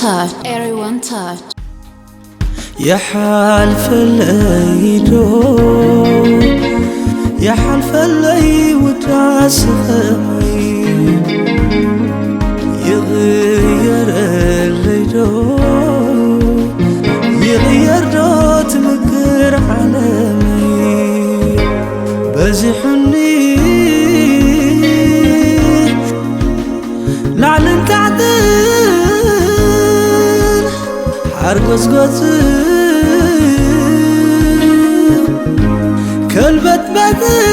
Touch. Everyone touch. يحلفلي دو يحلفلي وداس خمي يغير اللي دو يغير دو تمكر عالمي بزحني ላዕልን ታሕትን ሓርጎጽጎጽን ከልበትበትን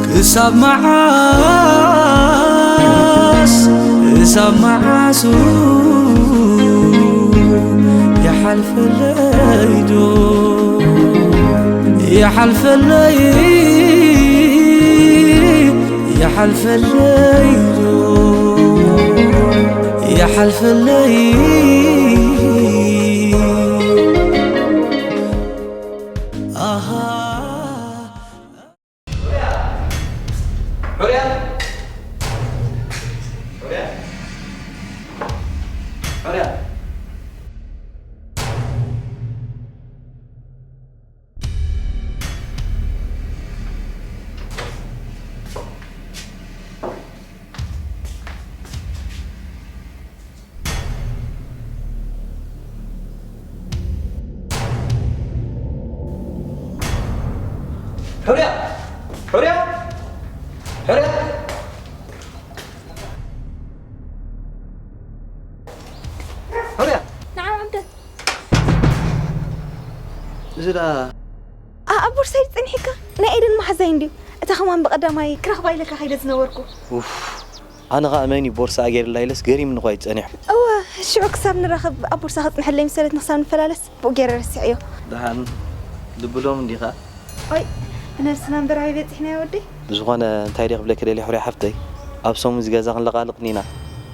ክሳብ መዓስ ክሳብ መዓሱ ይሓልፈለይ ዶ ይሓልፈለይ ይሓልፈለይ ዶ ይሓልፈለይ ኣሃ ሕርያ! ሕርያ! ሕርያ! ሕርያ! ንዓ ዓብደ እዚ ደኣ ኣብ ቦርሳይ ጸኒሕካ ናይ ኤደን መሓዛይ እንድዩ። እታ ከማን ብቐዳማይ ክረኽባ ኢለካ ከይደ ዝነበርኩ። ኣነ ኸኣ መን እዩ ቦርሳኣ ገይርላ ኢለስ ገሪምኒ እኳ እዩ ጸኒሑ። እወ፣ ሽዑ ክሳብ ንራኸብ ኣብ ቦርሳ ከጽንሐለይ ምስ በለትኒ ክሳብ ንፈላለስ ብኡ ገይረ ረሲዐዮ። ደሓን ልብሎም እንዲኻ? ኦይ፣ ነብስና እምበር ኣበይ በጺሕናዮ ወደይ? ብዝኾነ እንታይ ድየ ክብለኪ ደልየ ሕሩይ ሓፍተይ፣ ኣብ ሰሙን እዚ ገዛ ክንለቓልቕ እኒና።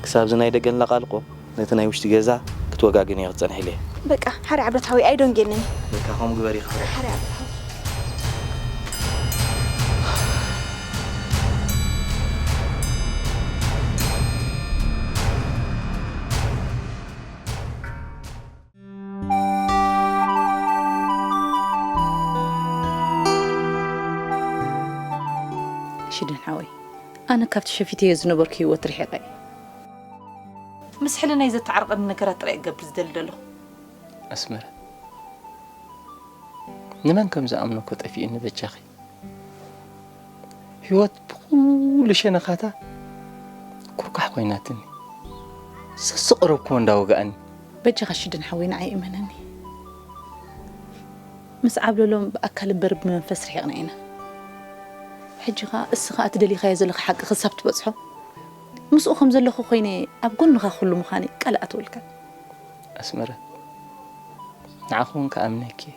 ክሳብ እዚ ናይ ደገ ንለቓልቆ፣ ነቲ ናይ ውሽጢ ገዛ ክትወጋግንዮ ክትጸንሒ ኢለ እየ። በቃ፣ ሓራይ ዓብዶት ሓወይ፣ ኣይዶንጌንኒ። በቃ፣ ከምኡ ግበሪ፣ ክብሪ። ሓራይ ዓብዶት ሓወይ። ሽደን ሓወይ፣ ኣነ ካብቲ ሸፊተዮ ዝነበርኩ ህይወት ርሒቐ እየ። ምስ ሕልናይ ዘተዓርቐኒ ነገራት ጥራይ እገብር ዝደሊ ዘለኹ። ኣስመረ፣ ንመን ከም ዝኣምኖ እኮ ጠፊኡኒ በጃኺ። ህይወት ብኹሉ ሸነኻታ ኩርኳሕ ኮይናትኒ። ሰስቕ ረብክዎ እንዳወጋእኒ። በጃኻ ሽደን ሓወይ ንዓይ እመነኒ። ምስ ዓብለሎም ብኣካል እምበር ብመንፈስ ርሒቕና ኢና። ሕጂ ኸኣ እስኻ እቲ ደሊኻዮ ዘለኻ ሓቂ ክሳብ ትበጽሖ ምስኡ ከም ዘለኹ ኮይነ ኣብ ጎንኻ ኩሉ ምዃነይ ቃል እኣትወልካ። ኣስመረ፣ ንዓኺ እውን ክኣምነኪ እየ።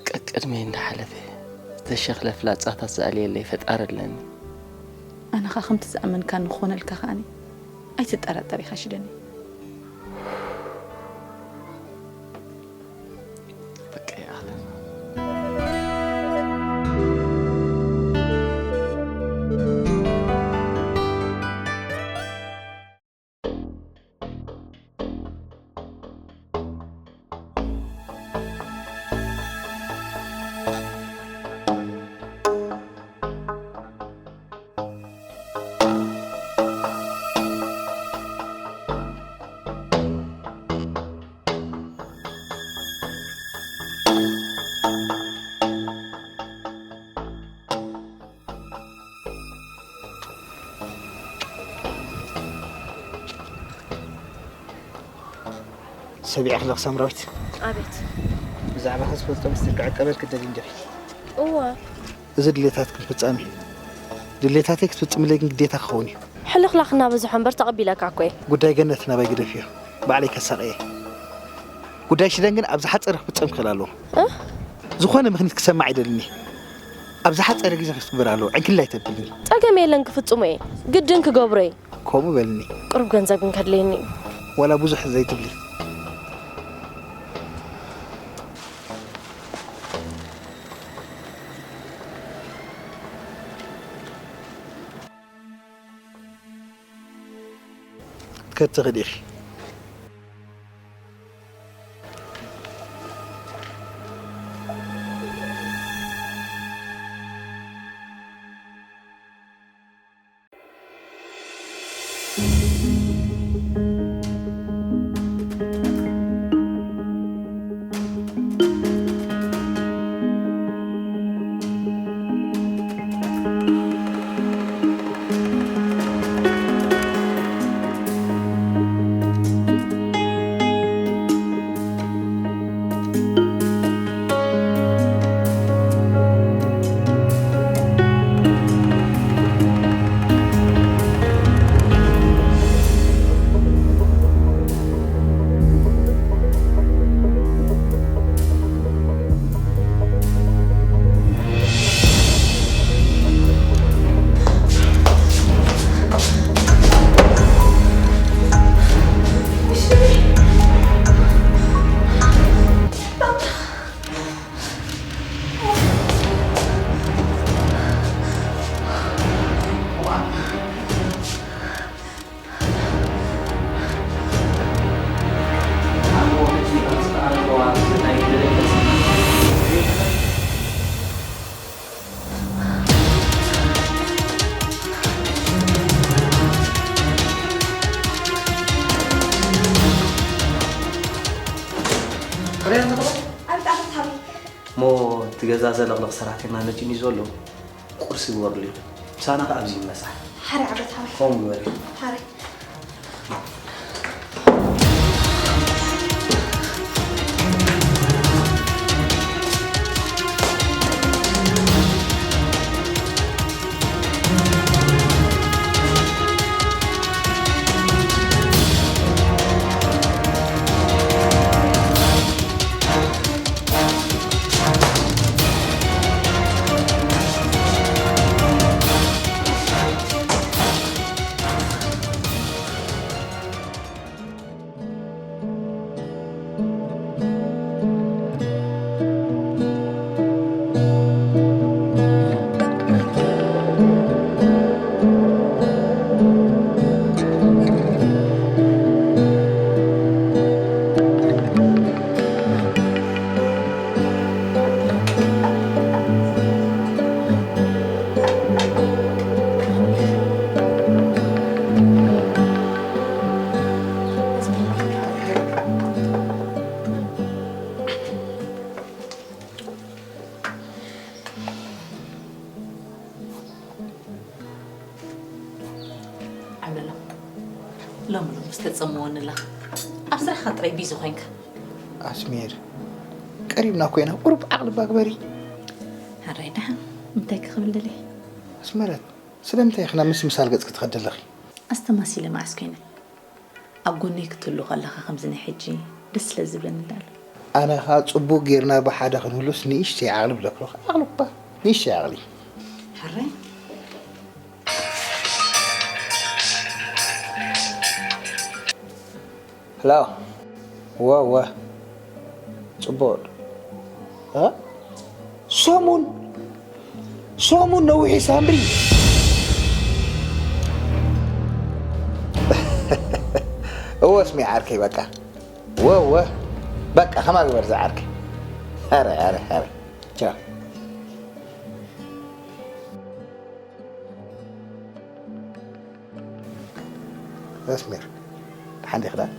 ቀቅድመይ እንዳሓለፈ ዝተሸኽለ ፍላጻታት ዝኣልየለይ ፈጣሪ ኣለኒ። ኣነ ኸኣ ከምቲ ዝኣመንካኒ ክኾነልካ ከኣኒ ኣይትጠራጠር ኢኻ ሽደኒ። በቃ ይኣኽለና። ሰሚዐ ኣለኹ ሳምራዊት። ኣቤት። ብዛዕባኺ ዝፈልጦ ምስጢር ክዕቀበልኪ ትደልዪ እንዲኺ። እወ። እዚ ድሌታትኪ ክፍጸም እዩ። ድሌታተይ ክትፍጽምለይ ግን ግዴታ ክኸውን እዩ። ሕልኽላኽ እናበዝሖ እምበር ተቐቢለካ እኮ እየ። ጉዳይ ገነት ናባይ ግደፍዮ። ባዕለይ ከሳቕየ። ጉዳይ ሽደን ግን ኣብ ዝሓጸረ ክፍጸም ክኽእል ኣለዎ። እ? ዝኾነ ምኽኒት ክሰምዕ ኣይደልን እየ። ኣብ ዝሓጸረ ግዜ ክትግበር ኣለዎ። ዕንክሊል ኣይተብልኒ። ጸገም የለን ክፍጽሞ እየ። ግድን ክገብሮ እየ። ከምኡ በልኒ። ቁሩብ ገንዘብ ግን ከድልየኒ እዩ። ዋላ ብዙሕ ዘይትብሊ። ክትኽድ ኢኺ። ሞ እቲ ገዛ ዘለቕለቕ ሰራሕተኛ ነጭን እዩ ዘሎ። ቁርሲ ግበርሉ ኢኹ። ምሳና ከ ኣብዚ ይመሳሕ። ሓረ ዓበት ሓረ። ከምኡ ግበሪ። ሓረ። ዓብደላ ሎሚ ሎሚ ዝተጸምወኒ ኣለኻ። ኣብ ስራሕኻ ጥራይ ቢዚ ኮይንካ። ኣስሜር ቀሪብና ኮይና ቁሩብ ዓቕሊ ባግበሪ። ሕራይ ደሓን እንታይ ክኽብል ደልየ? ኣስመረት ስለምንታይ ኢኺ ናብ ምስምሳል ገጽ ክትኸዲ ኣለኺ? ኣስተማሲለ መዓስ ኮይነ? ኣብ ጎነይ ክትህሉ ከለኻ ከምዚ ናይ ሕጂ ደስ ስለ ዝብለኒ እንዳለ። ኣነ ኸኣ ጽቡቕ ጌርና ብሓደ ክንህሉስ ንእሽተይ ዓቕሊ ብለክለኹ። ዓቕሊ እባ ንእሽተይ ዓቕሊ። ሕራይ Hello. ወ ወ ጽቡቕ እ ሰሙን ሰሙን ነዊሑ ሳምሪ እወ ስሚ ዓርከይ በቃ ወ ወ በቃ ከማ ግበር ዝዓርከይ ኣረ ኣረ ኣረ ቻው ኣስሜር ደሓን ዲኺ ደኣ?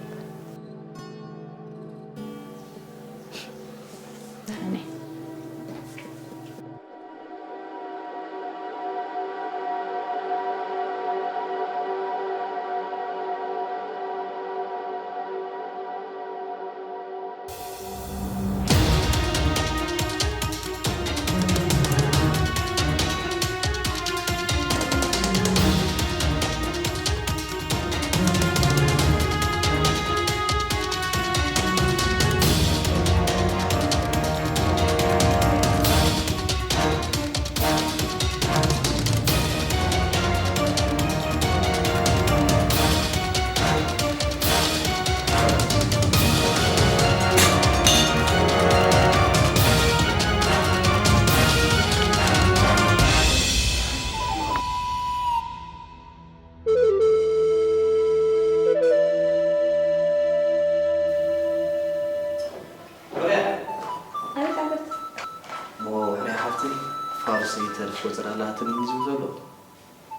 ሕርያ ሓፍተይ ፋርስ ይተርፍ ወፅር ኣላትን እዩ ዝብል ዘሎ።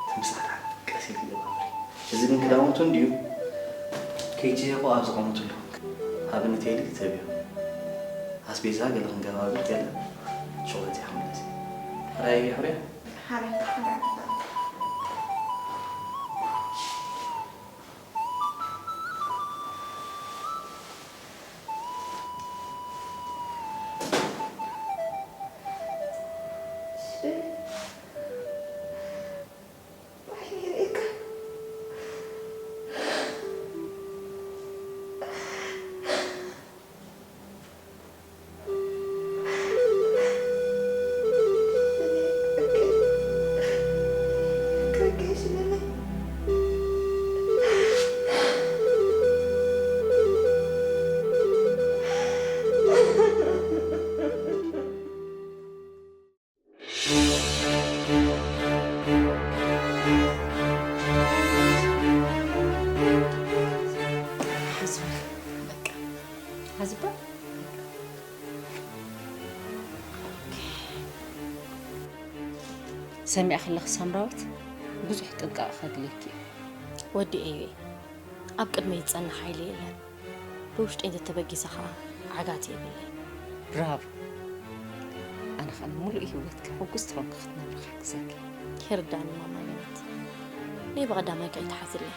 ትምሳሕታ ቀስ ኢልኪ ገባብሪ። እዚ ግን ክዳውንቱ እንድዩ ከይትሸየቆ ኣብ ዝቐመትሉ። ሃብኒ ቴሊ ተብዮ። ኣስቤዛ ገለ ክንገባብር ገለ ሸወት ይሓመለሲ። ሕራይ ሕርያ? ሓራይ፣ ሓራይ። ሓዝበል፣ በቃ፣ ሓዝበል። ሰሚዐ ከለኺ ሳምራዊት፣ ብዙሕ ጥንቃቐ ከድልየኪ እዩ። ወዲ ኤቤ፣ ኣብ ቅድመይ ዝጸንሕ ሓይሊ የለን። ብውሽጠይ እንተተበጊሰ ኸኣ ዓጋቲ የብለይ። ብራቮ። ኣነ ኸኣ ንምሉእ ህይወትኪ ሕጉስቲ ኾንኪ ክትነብሪ ክሕግዘኪ። ይርዳኒ ማማ ገነት። ናይ ብቐዳማይ ከኣ ይትሓዝለይ።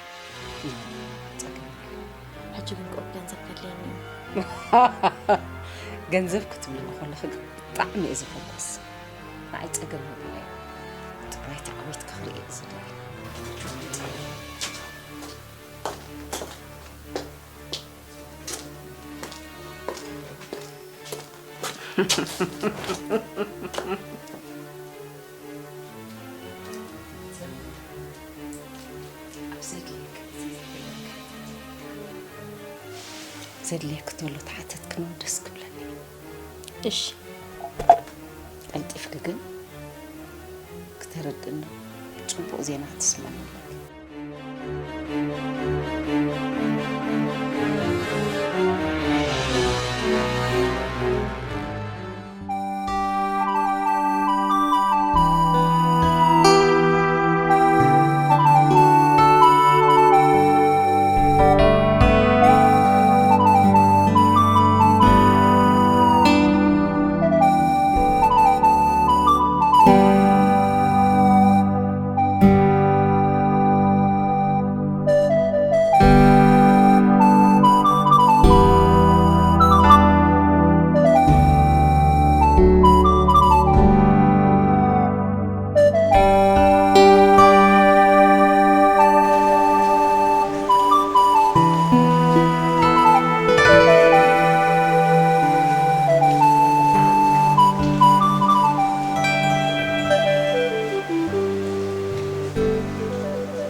ጸገም የለን። ሕጂ ግን ቁሩብ ገንዘብ ከድልየኒ እዩ። ገንዘብ ክትብልኒ ከለኺ ግን ብጣዕሚ እየ ዝሕጎስ። ንዓይ ጸገም የብለይን። ጥራይ ተዓዊትኪ ክርኢ እየ ዝደሊ። ዘድልየኪ ተሎ ተሓተትክኒ ደስ ክብለኒ። እሺ። ቀልጢፍኪ ግን ክተረድእኒ ጽቡቕ ዜና ክትስምዓኒ ኣለኪ።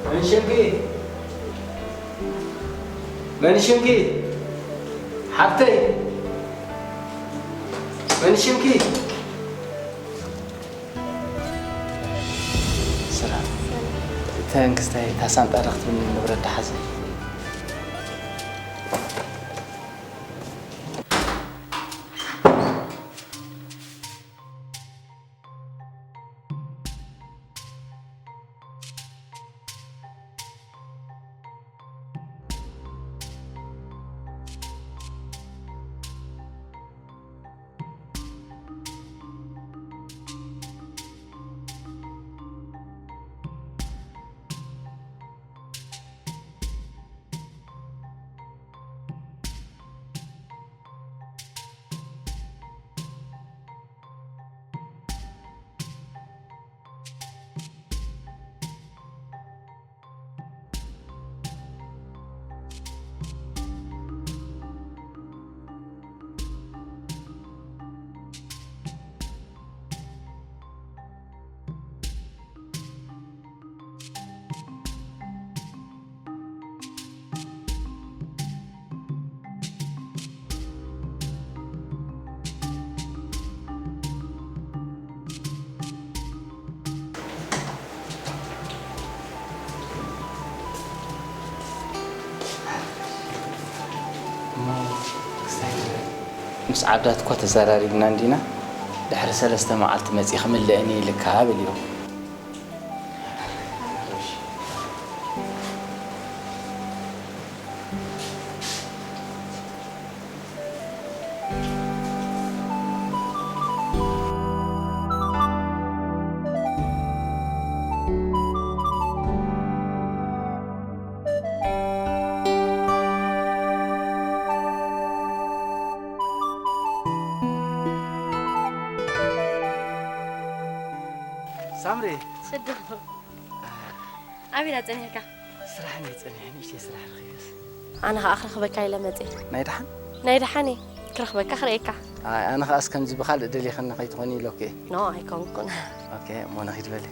መንሽምኪ፣ መንሽምኪ፣ ሓብተይ፣ መንሽምኪ። ሰላም። እተን ክስታይ እታ ሳንጣ ዶ ክትብልኒ ንብረት ደሓዘ። እሞ ክስታይ፣ ምስ ዓዳት እኳ ተዘራሪብና እንዲና። ድሕሪ ሰለስተ መዓልቲ መጺእ ክምልእኒ ኢልካ በልዮ። ሳምሪ። ስዱ። ኣበይ ዳ ጸኒሕካ? ስራሕ እንድየ ጸኒሐ፣ ንእሽተይ ስራሕ ረኺበስ። ኣነ ኸኣ ክረኽበካ ኢለ መጽየ። ናይ ደሓን? ናይ ደሓን እየ። ክረኽበካ ክርእየካ። ኣይ፣ ኣነ ኸኣስ ከምዚ ብኻልእ ደሊኽኒ ኸይትኾኒ ኢለኪ እየ። ኖ፣ ኣይኮንኩን። ኦኬ፣ እሞ ንኺድ በሊ።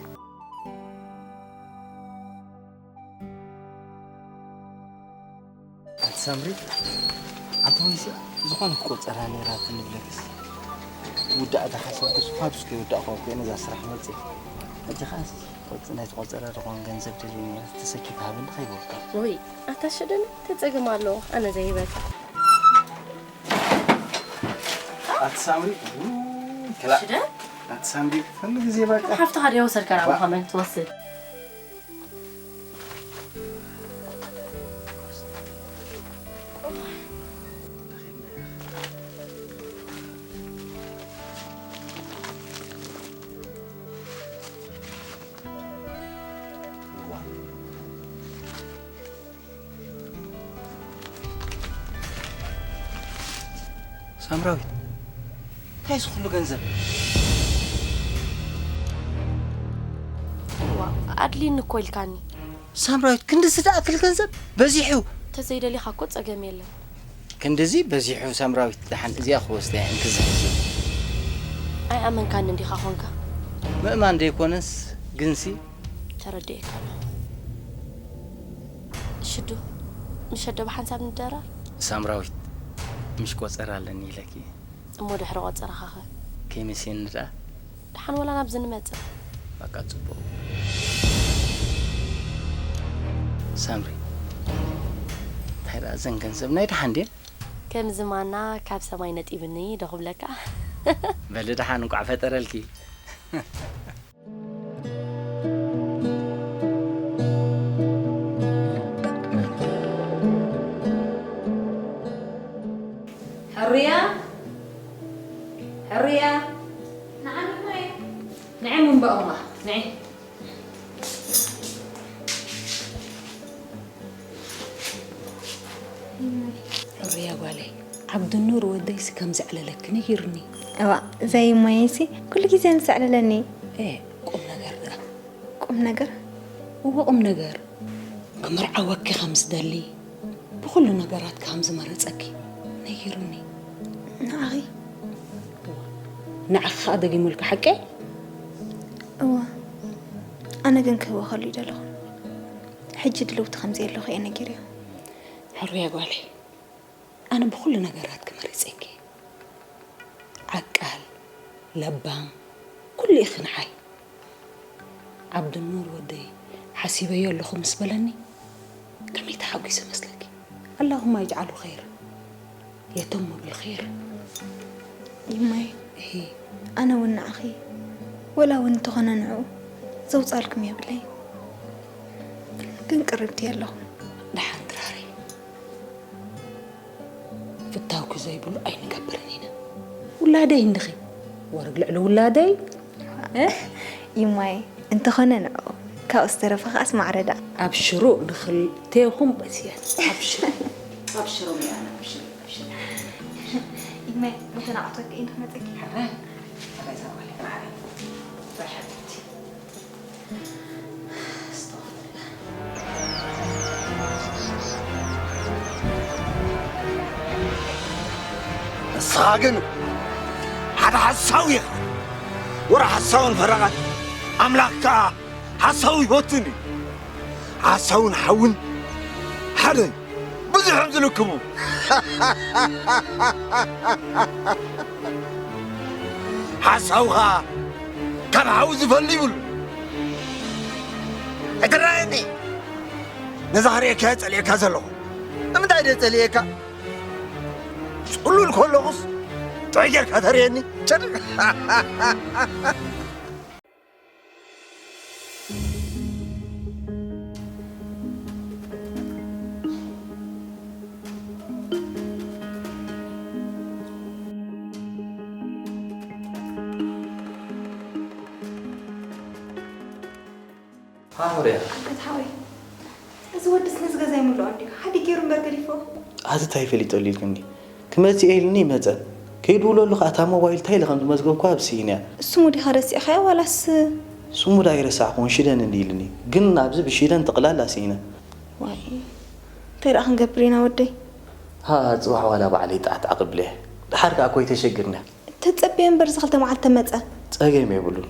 ኣቲ ሳምሪ፣ ኣንቲ ወይሲ ዝኾነ ቆጸራ ነይራትኒ ብለክስ። ውዳእ ተሓሰብኩስ ፋዱስ ከይወዳእኳ እኮ እየ ነዛ ስራሕ መጽየ። ሕጂ ኸኣስ ቆጽ-፣ ናይቲ ቆጸራ ዝኾን ገንዘብ ደልየ ነይረ፣ ተሰኪ ክሃበኒ ከይበልካ። ውይ፣ ኣታ ሽደን ተጸገም ኣለዎ፣ ኣነ ዘይበልካ። ኣቲ ሳምሪ፣ ውይ፣ ክላ-፣ ሽደን? ኣቲ ሳምሪ፣ ኩሉ ግዜ በቃ። ከም ሓፍትኻ ድየ ወሰድካ ናብ ዋ- መኻመን ትወስድ? ሳምራዊት፣ እንታይ እዚ ኩሉ ገንዘብ? ዋ፣ ኣድልይኒ እኮ ኢልካኒ። ሳምራዊት፣ ክንድዚ ዝኣክል ገንዘብ በዚሑ? እንተዘይደሊኻ እኮ ጸገም የለን። ክንድዚ በዚሑ ሳምራዊት፣ ደሓን እዚኣ ክወስዳ እየ፣ እንክዚ ሕጂ። ኣይኣመንካኒ እንዲኻ ኾንካ? ምእማን ደይኮነስ፣ ግንሲ። ተረዲኤካ ኣለኹ። ሽዱ፣ ምሸት ዶ ብሓንሳብ ንደራር? ሳምራዊት፣ ምሽ ቆጸራ ኣለኒ ኢለኪ። እሞ ድሕሪ ቆጸራኻ ኸ? ከይመሲየኒ ደኣ። ደሓን ወላ ናብዚ ንመጽእ። በቃ ጽቡቕ። ሳምሪ፣ እንታይ ደኣ እዘን ገንዘብ ናይ ደሓን ድየን? ከምዚ ማና ካብ ሰማይ ነጢብኒ ዶ ክብለካ? በሊ ደሓን እንቋዕ ፈጠረልኪ። ሕሩያ፣ ሕሩያ። ንዓይ እሞ እየ። ንዒ እሞ እምባ እማ፣ ንዒ። ሕሩያ ጓለይ፣ ዓብዱኑር ወደይሲ ከም ዘዕለለኪ ነጊሩኒ። እዋእ፣ ዘይ እሞየይሲ ኩሉ ግዜ ምስ ዘዕለለኒ። ኤ፣ ቁም ነገር ደኣ። ቁም ነገር? እወ፣ ቁም ነገር። ክምርዓወኪ ከም ዝደሊ፣ ብኹሉ ነገራት ከም ዝመረጸኪ ነጊሩኒ። ንዓኺ? ንዓኺ ከኣ ደጊሙልኪ ሓቀይ? እወ፣ ኣነ ግን ክህወኸሉ ይደለኹ። ሕጂ ድልውቲ ከም ዘየለኹ እየ ነጊረዮ። ሕሩያ ጓለይ፣ ኣነ ብኹሉ ነገራትኪ መሪጸኪ። ዓቃል፣ ለባም፣ ኩሉ ኢኺ ንዓይ። ዓብዱኑር ወደይ ሓሲበዮ ኣለኹ ምስ በለኒ፣ ከመይ ተሓጒሰ መስለኪ? ኣላሁማ ይጅዓሉ ኸይር፣ የተሙ ብልኸይር። ይማይ፣ እሂ። ኣነ እውን ንዓኺ፣ ወላ እውን እንተኾነ ንዕኡ፣ ዘውጻልኩም የብለይ። ግን ቅርብቲ ኣለኹ። ደሓን ትራሪ። ፍታውኪ ዘይብሉ ኣይንገብርን ኢና። ውላደይ እንድኺ፣ ወርግ ልዕሊ ውላደይ፣ እ? ይማይ፣ እንተኾነ ንዕኡ፣ ካብኡ ዝተረፈ ከኣስ ማዕረ ደኣ። ኣብሽሩ፣ ንኽልቴኹም በስየን። ኣብሽሩ። ኣብሽሩ፣ ሚላና፣ ኣብሽሩ፣ ኣብሽሩ። ይማይ፣ መተናዕቶኪ እንድኽመጸኪ። ሕራይ፣ ሕራይ፣ እዛ ጓል፣ ማዕረ። ጥራሕ ሓብቲ። ንስኻ ግን ሓደ ሓሳዊ ኢኻ። ወረ ሓሳውን ፈረቓን። ኣምላኽ ከኣ ሓሳዊ ይፈቱን እዩ። ሓሳውን ሓውን ሓደ እዩ። ብዙሕ እዮም ዝልክቡ። ሓሳውኻ ካብ ሓዊ ዝፈሊ ይብሉ። እትረኣየኒ ነዛ ክርእየካ እየ ጸሊኤካ ዘለኹ። ንምንታይ ድየ ጸሊኤካ? ጽሉል ከለኹስ ጥዑይ ጌርካ ተርእየኒ። ቸር። ሃ፣ ሑርያ። ኣንፈት ሓወይ፣ እዚ ወድስ ነዚ ገዛ ይምልኦ እንድዩ። ሓዲ ገይሩ እምበር ገዲፎ። ኣቲ እንታይ ፈሊጠሉ ኢልክኒ? ክመጽእ ኢልኒ ይመጸ። ከይድውለሉ ከኣ እታ ሞባይል እንታይ ኢለ ከም ዝመዝገብኳ ብስኢነያ። ስሙ ዲኻ ረሲዕካዮ ዋላስ? ስሙ ዳ ኣይረሳዕኩን፣ ሽደን እንዲ ኢልኒ። ግን ኣብዚ ብሽደን ጥቕላላ ስኢነ። ዋይ፣ እንታይ ደኣ ክንገብር ኢና ወደይ? ሃ፣ ጽባሕ ዋላ ባዕለይ ጣዕጣዕ ክብለ። ደሓር ከኣ እኮ ኣይተሸግርና። ተጸበየ እምበር፣ እዚ ክልተ መዓልቲ ተመጸ። ጸገም የብሉን።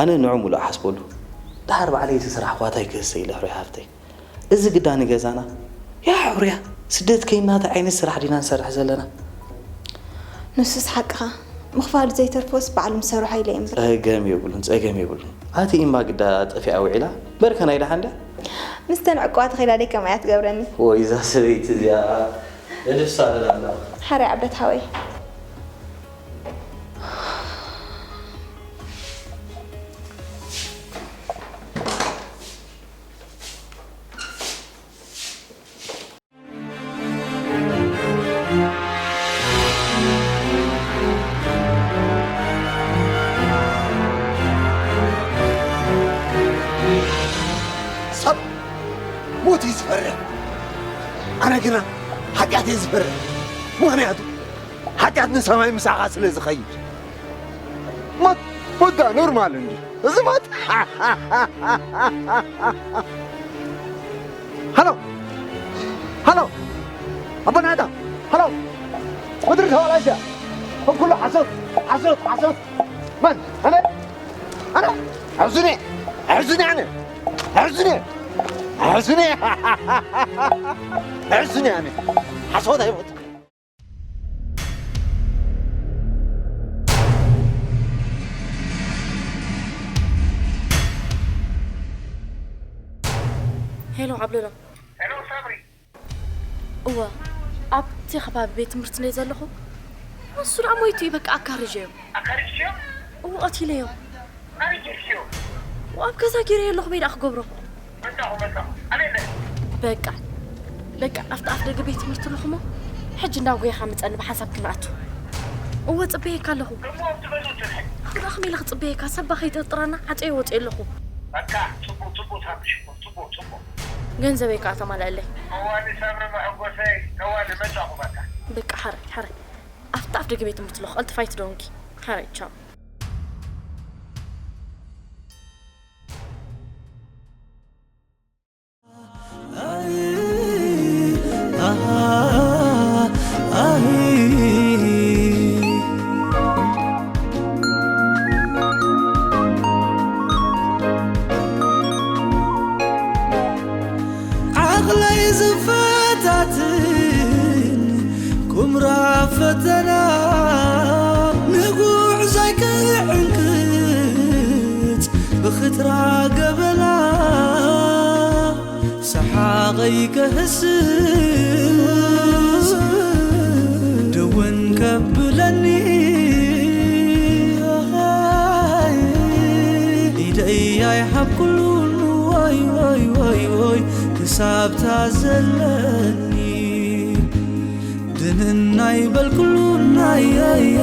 ኣነ ንዑ ምሉእ ሓስበሉ። ደሓር ባዕለይ እቲ ስራሕ ኳታይ ክህሰ ኢለ፣ ሕሩይ ሓፍተይ። እዚ ግዳ ንገዛና። ያ ሕሩያ፣ ስደት ከይናታ ዓይነት ስራሕ ዲና ንሰርሕ ዘለና? ንሱስ ሓቅኻ። ምኽፋሉ ዘይተርፎስ ባዕሉ ምሰርሖ ኢለ እየ እምበር። ጸገም የብሉን፣ ጸገም የብሉን። ኣቲ ኢማ ግዳ ጠፊኣ ውዒላ? በርከ ናይ ደሓን ድያ? ምስተን ዕቁባት ኸይዳ ደይ ከምኣ እያ ትገብረኒ። ወይ እዛ ሰበይቲ እዚኣ እልፍሳ ኣላ። ሓራይ ዓብደት ሓወይ። ሰብ ሞት እዩ ዝፈርሕ፣ ኣነ ግና ሓጢኣት እየ ዝፈርሕ። ምኽንያቱ ሓጢኣት ንሰማይ ምሳኻ ስለ ዝኸይድ። ሞት፣ ሞት ዳ ኖርማል እንዲ። እዚ ሞት። ሃሎ፣ ሃሎ፣ ኣቦና ኣዳም፣ ሃሎ። ምድሪ ተባላሽያ። ኩሉ ሓሶት፣ ሓሶት፣ ሓሶት። መን? ኣነ? ኣነ? ኣሕዙኒ፣ ኣሕዙኒ ኣነ። ኣሕዙኒ፣ ኣሕዙኒ፣ ኣሕዙኒ ኣነ። ሓሶት ኣይፈቱ። ሄሎ ዓብለሎም። ሄሎ ሳምሪ። እወ፣ ኣብቲ ከባቢ ቤት ትምህርቲ እንድየ ዘለኹ። እሱ ደኣ ሞይቱ እዩ፣ በቃ ኣካርጀዮ። ኣካርጅዮ? እወ፣ ቀቲለዮ። ኣበይ ጌርክዮ? ኣብ ገዛ ገይረዮ ኣለኹ፣ በይ ደኣ ክገብሮ። መጣኹ፣ መጣኹ። ኣበይ ኣለኺ? በቃ፣ በቃ፣ ኣብቲ ኣፍ ደገ ቤት ትምህርቲ ኣለኹ እሞ፣ ሕጂ እንዳጎየኻ ምጸኒ፣ ብሓንሳብ ክንኣቱ። እወ፣ ጽበየካ ኣለኹ። እሞ ኣብቲ ገዝኡ ትንሕይ። ኣብ ደኣ ከመይ ኢለ ክጽበየካ? ሰብ ከይጥርጥረና፣ ዓጽየ ወጽየ ኣለኹ። በቃ፣ ጽቡቕ፣ ጽቡቕ፣ ሳሚ ሽኮር፣ ጽቡቕ፣ ጽቡቕ። ገንዘበይ ከኣ ተማልኣለይ። እዋኒ ሳምሪ መሐጎሰይ፣ እዋኒ መጻኹ በቃ። በቃ፣ ሓራይ፣ ሓራይ። ኣብቲ ኣፍ ደገ ቤት ትምህርቲ ኣለኹ፣ ቀልጥፍ ኣይትደንጉ። ሓራይ፣ ቻው። ዓቕለይ ዝፈታትን ቁምራ ፈተና ንጉዕዞይ ክዕንቅጽ ብኽትራ ገበላ ሰሓቐይ ከህስስ ደወን ከብለኒ ኢደይ ኣይሓብኩሉን ወይ ወይ ወይ ወይ ክሳብታ ዘለኒ ድንናይ በልኩሉ ናየየ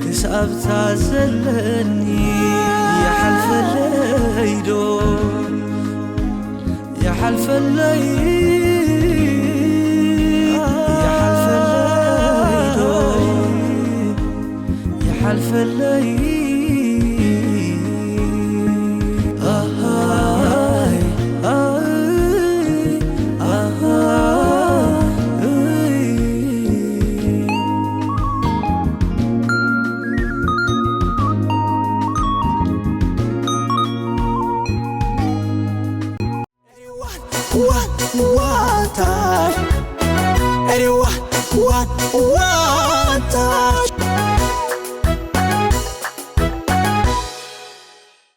ክሳብታ ዘለኒ ይሓልፈለይ ዶ ይሓልፈለይ ይሓልፈለይ ዶ ይሓልፈለይ ኣሃይ ኣይ ኣሃይ What, what, what, what, what, what,